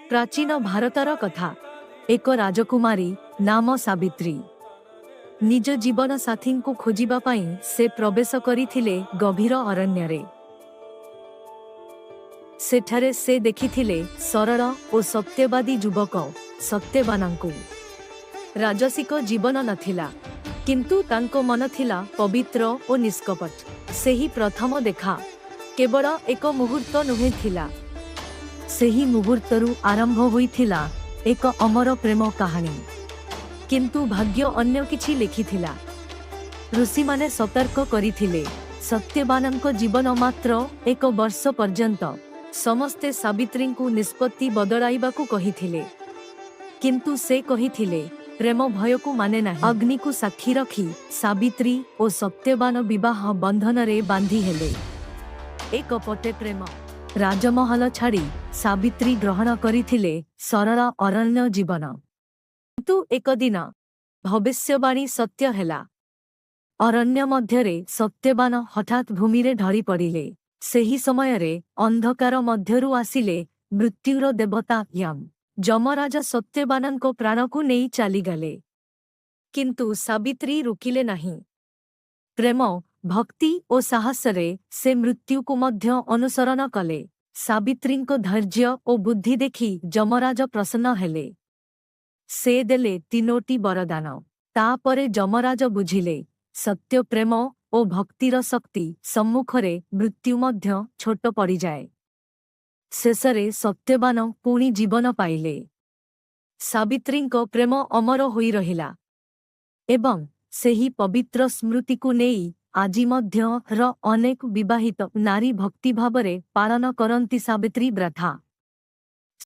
ପ୍ରାଚୀନ ଭାରତର କଥା। ଏକ ରାଜକୁମାରୀ, ନାମ ସାବିତ୍ରୀ। ନିଜ ଜୀବନ ସାଥୀଙ୍କୁ ଖୋଜିବା ପାଇଁ ସେ ପ୍ରବେଶ କରିଥିଲେ ଗଭୀର ଅରଣ୍ୟରେ। ସେଠାରେ ସେ ଦେଖିଥିଲେ ସରଳ ଓ ସତ୍ୟବାଦୀ ଯୁବକ ସତ୍ୟବାନଙ୍କୁ। ରାଜସିକ ଜୀବନ ନଥିଲା, କିନ୍ତୁ ତାଙ୍କ ମନ ଥିଲା ପବିତ୍ର ଓ ନିଷ୍କପଟ। ସେହି ପ୍ରଥମ ଦେଖା କେବଳ ଏକ ମୁହୂର୍ତ୍ତ ନୁହେଁ ଥିଲା, ସେହି ମୁହୂର୍ତ୍ତରୁ ଆରମ୍ଭ ହୋଇଥିଲା ଏକ ଅମର ପ୍ରେମ କାହାଣୀ। କିନ୍ତୁ ଭାଗ୍ୟ ଅନ୍ୟ କିଛି ଲେଖିଥିଲା। ଋଷିମାନେ ସତର୍କ କରିଥିଲେ, ସତ୍ୟବାନଙ୍କ ଜୀବନ ମାତ୍ର ଏକ ବର୍ଷ ପର୍ଯ୍ୟନ୍ତ। ସମସ୍ତେ ସାବିତ୍ରୀଙ୍କୁ ନିଷ୍ପତ୍ତି ବଦଳାଇବାକୁ କହିଥିଲେ, କିନ୍ତୁ ସେ କହିଥିଲେ, ପ୍ରେମ ଭୟକୁ ମାନେ ନାହିଁ। ଅଗ୍ନିକୁ ସାକ୍ଷୀ ରଖି ସାବିତ୍ରୀ ଓ ସତ୍ୟବାନ ବିବାହ ବନ୍ଧନରେ ବାନ୍ଧି ହେଲେ। ଏକ ପଟେ ପ୍ରେମ। ରାଜମହଲ ଛାଡ଼ି ସାବିତ୍ରୀ ଗ୍ରହଣ କରିଥିଲେ ସରଳ ଅରଣ୍ୟ ଜୀବନ। କିନ୍ତୁ ଏକ ଦିନ ଭବିଷ୍ୟବାଣୀ ସତ୍ୟ ହେଲା। ଅରଣ୍ୟ ମଧ୍ୟରେ ସତ୍ୟବାନ ହଠାତ୍ ଭୂମିରେ ଢଳି ପଡ଼ିଲେ। ସେହି ସମୟରେ ଅନ୍ଧକାର ମଧ୍ୟରୁ ଆସିଲେ ମୃତ୍ୟୁର ଦେବତା ୟମ। ଯମରାଜ ସତ୍ୟବାନଙ୍କ ପ୍ରାଣକୁ ନେଇ ଚାଲିଗଲେ। କିନ୍ତୁ ସାବିତ୍ରୀ ରୁକିଲେ ନାହିଁ। ପ୍ରେମ, ଭକ୍ତି ଓ ସାହସରେ ସେ ମୃତ୍ୟୁକୁ ମଧ୍ୟ ଅନୁସରଣ କଲେ। ସାବିତ୍ରୀଙ୍କ ଧୈର୍ଯ୍ୟ ଓ ବୁଦ୍ଧି ଦେଖି ଯମରାଜ ପ୍ରସନ୍ନ ହେଲେ। ସେ ଦେଲେ ତିନୋଟି ବରଦାନ। ତାପରେ ଯମରାଜ ବୁଝିଲେ, ସତ୍ୟ ପ୍ରେମ ଓ ଭକ୍ତିର ଶକ୍ତି ସମ୍ମୁଖରେ ମୃତ୍ୟୁ ମଧ୍ୟ ଛୋଟ ପଡ଼ିଯାଏ। ଶେଷରେ ସତ୍ୟବାନ ପୁଣି ଜୀବନ ପାଇଲେ। ସାବିତ୍ରୀଙ୍କ ପ୍ରେମ ଅମର ହୋଇ ରହିଲା ଏବଂ ସେହି ପବିତ୍ର ସ୍ମୃତିକୁ ନେଇ ଆଜି ମଧ୍ୟ ର ଅନେକ ବିବାହିତ ନାରୀ ଭକ୍ତିଭାବରେ ପାଳନ କରନ୍ତି ସାବିତ୍ରୀ ବ୍ରତ।